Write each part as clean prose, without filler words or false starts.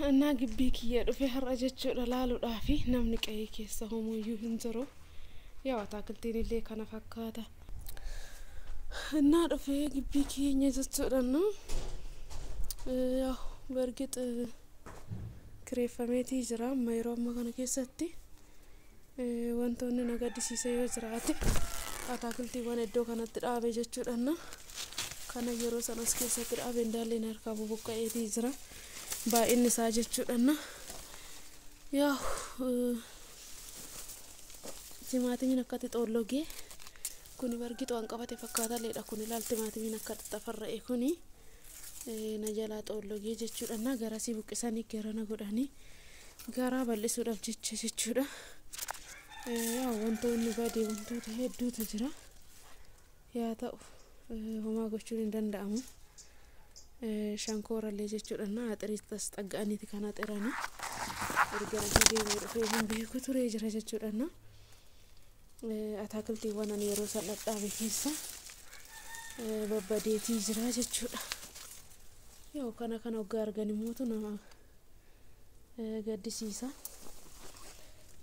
Innaa gibbii kiyya dhufe har'a jechuudha laaluudhaafi namni qe'ee keessa homuyyuu hin jiru. Yaa ataakiltiin illee kana fakkaata. Innaa dhufee gibbii keenya jechuudha nu. Yaa bargix kireeffameetii jira amma yeroo ammaa kana keessatti wantoonni na gaddisiise yoo jiraate ataakiltiiwwan iddoo kanatti dhaabe jechuudha nu. Kana yeroo sanas keessatti dhaabe indaalleen harkaa bubuqqa'eetii jira. Baay'inni isaa jechuudha. Yaa timaatimiin akkatti xoollogee kuni bargixu waan qabate fakkaataleedha. Kun ilaal timaatimiin akka xafarra'e kuni na jalaa xoollogee jechuudha. Garasii buqqisanii garana godhanii garaa bal'isuudhaaf jecha jechuudha. Yaa wantoonni badee wantoota hedduutu jira. Yaa ta'u homaa gochuun hin danda'amu. Shankoorallee jechuudha axiriis xagga'aniiti kan axiranii erga asii deemee dhufee hin beeku turee jira jechuudha. Ataakiltiiwwan ani yeroo san dhadhaabe keessa babbadeetii jira jechuudha. Yoo kana kana hoggaa argan immootu nama gaddisiisa.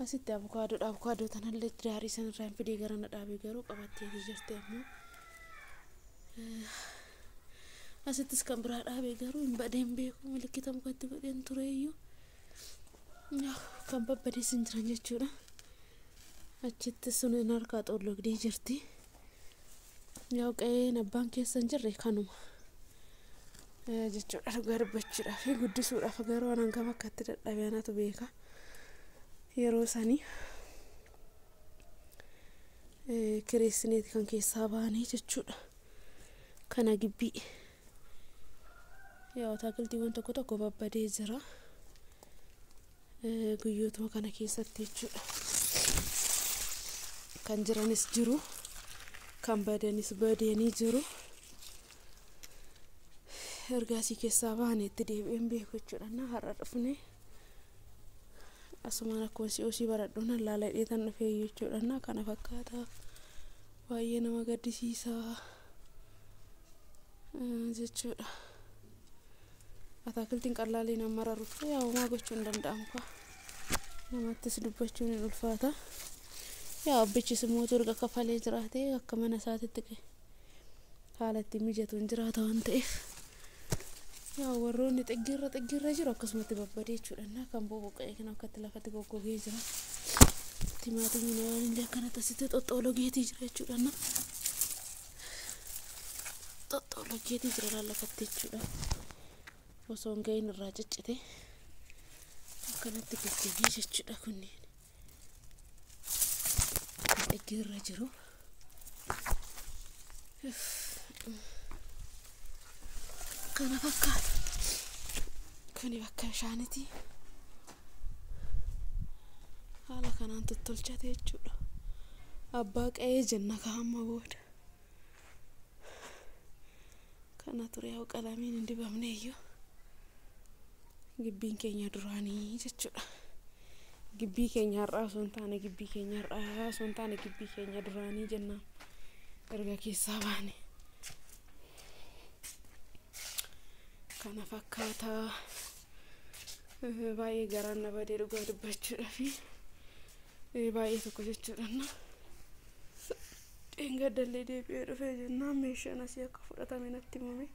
Asitti avokaadoodha. Avokaadoo tanallee daarii sanarraa hin fidee gara na dhaabe garuu qabatteetii jirti ammoo. Asittis kan biraa dhaabe garuu hin badeen beeku milikkita mukatti godheen tureeyyuu kan babbadees hin jiran jechuudha. Achitti sun harkaa xollogdee jirti. Yaa qe'een abbaan keessa hin jirre kanuma jechuudha dhugaa dubbachuudhaaf guddisuudhaaf garuu anaan kam akkatti dadhabe anatu beeka. Yeroo sanii kireessineeti kan keessaa baanee jechuudha. Kana gibbii. Yaa ataakiltiiwwan tokko tokko babbadee jira. Guyyootuma kana keessatti jechuudha. Kan jiranis jiru, kan badanis badanii jiru. Ergaasii keessaa baanee itti deebi'een beeku jechuudha. Har'a dhufne asumaan akkuma si'oosii baradhuun laaladhee tan dhufee jechuudha. Kana fakkaata baay'ee nama gaddisiisa jechuudha. Ataakiltiin qal'aalee nama mararuuf yaa homaa gochuu hin danda'amu kaa. Namattis dubbachuun hin ulfaata. Yaa abbichis immoo erga kafalee jiraate akka mana isaatitti haala ittiin mijatu hin jiraata waan ta'eef. Yaa warroonni xiggiirra xiggiirra jiru akkasumatti babbadee jechuudha. Kan boboqqa'ee kan akkatti lafatti goggogee jira. Timaatimiin waan illee akkanatti asitti xoxxoologeetii jira jechuudha. Xoxxoologeetii jira lafatti jechuudha. Osoo hin gahin irraa ciccite akkanatti goggogee jechuudha kunneen. Xiggiirra jiru. Kana fakkaata. Kuni bakka bishaaniiti. Haala kanaan tottolchate jechuudha. Abbaa qe'ee jenna kaa'amma booda. Kana ture yaa qalamiin hin dibamne iyyuu. Gibbiin keenya duraanii jechuudha. Gibbii keenya har'aa osoo hin taane gibbii keenya har'aa osoo hin taane gibbii keenya duraanii jennaan erga keessaa baane. Kana fakkaata baay'ee garaan na badee dhugaa dubbachuudhaaf baay'ee tokko jechuudha. Dheengadallee deebi'ee dhufee jennaan meeshaan asii akka fudhatame natti himame.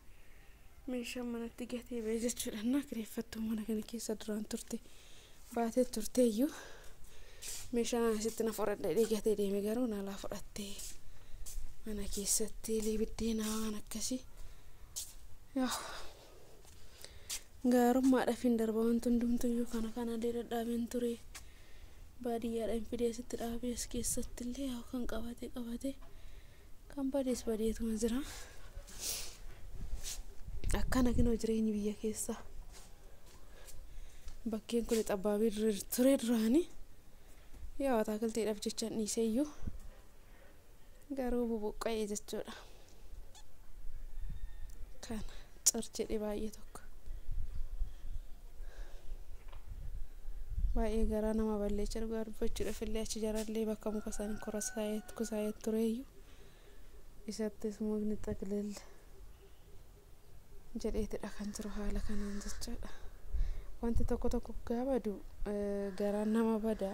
Meeshaan manatti gatee ba'e jechuudha. Kireeffattuun mana kana keessa duraan turte baatee turteeyyuu meeshaan asitti na fudhadhee gatee deeme garuu naalaa fudhattee mana keessatti biddeena waan akkasii. Gaarummaadhaaf hin darba wanti hundumtuyyuu kana kanallee dhadhaabeen ture. Baadiyyaadhaan fidee asitti dhaabee as keessatti illee kan qabate qabate kan badees badeetuma jira. Akkana kinoo jireenyi biyya keessaa. Bakkeen kun xabbaabii ture duraanii. Yaa ataakiltiidhaaf jecha dhiiseeyyuu garuu bubuqqa'ee jechuudha. Kana car jedhe baay'ee tokko. Baay'ee garaa nama balleecha dhugaa dubbachuudhaaf illee achi jarallee bakka muka isaanii kusaayee tureeyyuu isattis mukni xaqleel jedheetidha kan jiru haala kanaan jechuudha. Wanti tokko tokko gaabadu garaan nama bada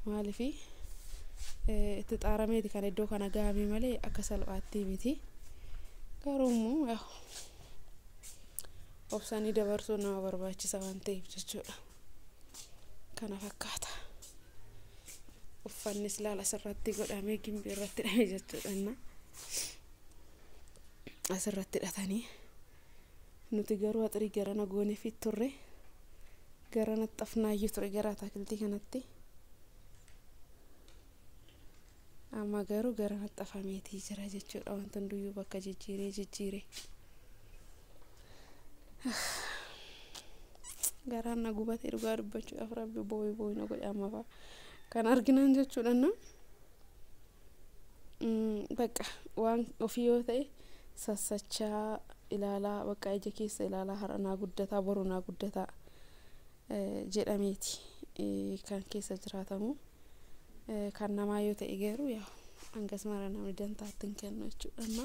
maaliifi itti xaarameeti kan iddoo kana gahame malee akka salphaatti miti. Garuu immoo obsanii dabarsuun nama barbaachisa waan ta'eef jechuudha. Kana fakkaata. Uffannis laala asirratti godhamee gimbii irratti hidhame jechuudha. Asirratti hidhatanii nuti garuu axirii garana gooneefi turre garana xafnaayyuu ture gara ataakiltii kanatti. Amma garuu garana xafameetii jira jechuudha. Wanti hunduyyuu bakka jijjiiree jijjiiree. Garaan na gubatee dhugaa dubbachuudhaaf rabbi booyi booyi na godhe amma fa'a. Kan arginan jechuudha na bakka waan ofii yoo ta'e sassachaa ilaalaa bakka ija keessa ilaalaa har'a naa guddataa boru naa guddataa jedhameeti kan keessa jiraatamu. Kan namaa yoo ta'e garuu yaa hangas mara namni dantaatti hin kennu jechuudha.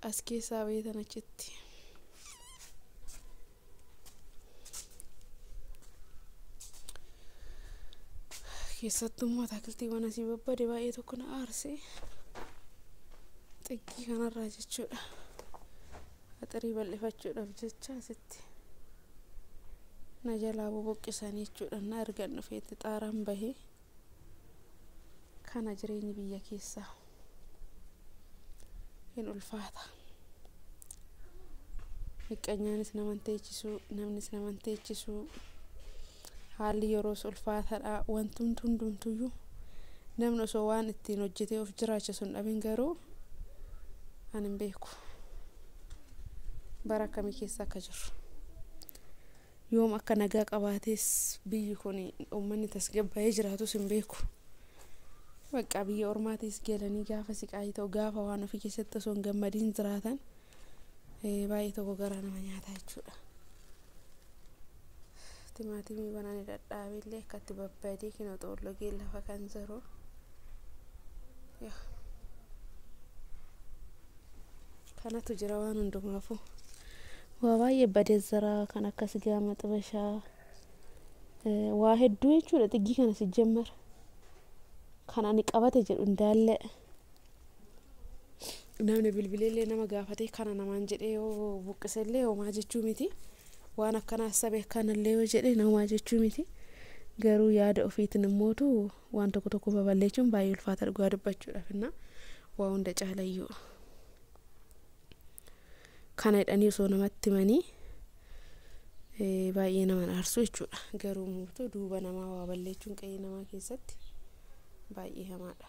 As keessaa beetan achitti. Keessattuu ataakiltiiwwan asii babbade baay'ee tokko na aarse. Xiggii kanarraa jechuudha. Axirii bal'ifachuudhaaf jecha asitti na jalaa boboqqisanii jechuudha. Na argan dhufeetti xaaraan bahee kana jireenyi biyya keessaa hin ulfaata. Miqqanyaanis naman teechisuu, namnis naman teechisuu. Haalli yeroos ulfaataadha. Wantumti hundumtuyyuu namni osoo waan ittiin hojjetee of jiraachisu hin dhabin garuu ani hin beeku. Bara akkamii keessa akka jirru. Yoom akka nagaa qabaates biyyi kun uummanni tasgabbaa'ee jiraatus hin beeku. Bakka biyya ormaatis galanii gaafa siqaayii ta'u gaafa waan ofii keessatti osoo hin gammadiin jiraatan baay'ee tokko garaa nama nyaata jechuudha. Timaatimii banaan dhadhaabeellee akkatti babbadee kinoo xollogee lafa kan jiru. Kanatu jira waan hundumaafuu. Waa baay'ee badee jira kan akka sigaa maxabashaa waa hedduu jechuudha xiggii kana si jammara. Kan ani qabate jedhu ndaallee namni bilbileellee nama gaafatee kana namaan jedhee yoo buqqisellee homaa jechuu miti. Waan akkanaa sabe akkanallee yoo jedhe namaa jechuu miti. Garuu yaada ofiitiin immootu waan tokko tokko babal'eechuun baay'ee ulfaata dhugaa dubbachuudhaaf inna waa hunda caalayyuu. Kana jedhanii osoo namatti himanii baay'ee nama aarsu jechuudha. Garuu immoo duuba namaa waa balleechuun qe'ee namaa keessatti baay'ee hamaadha.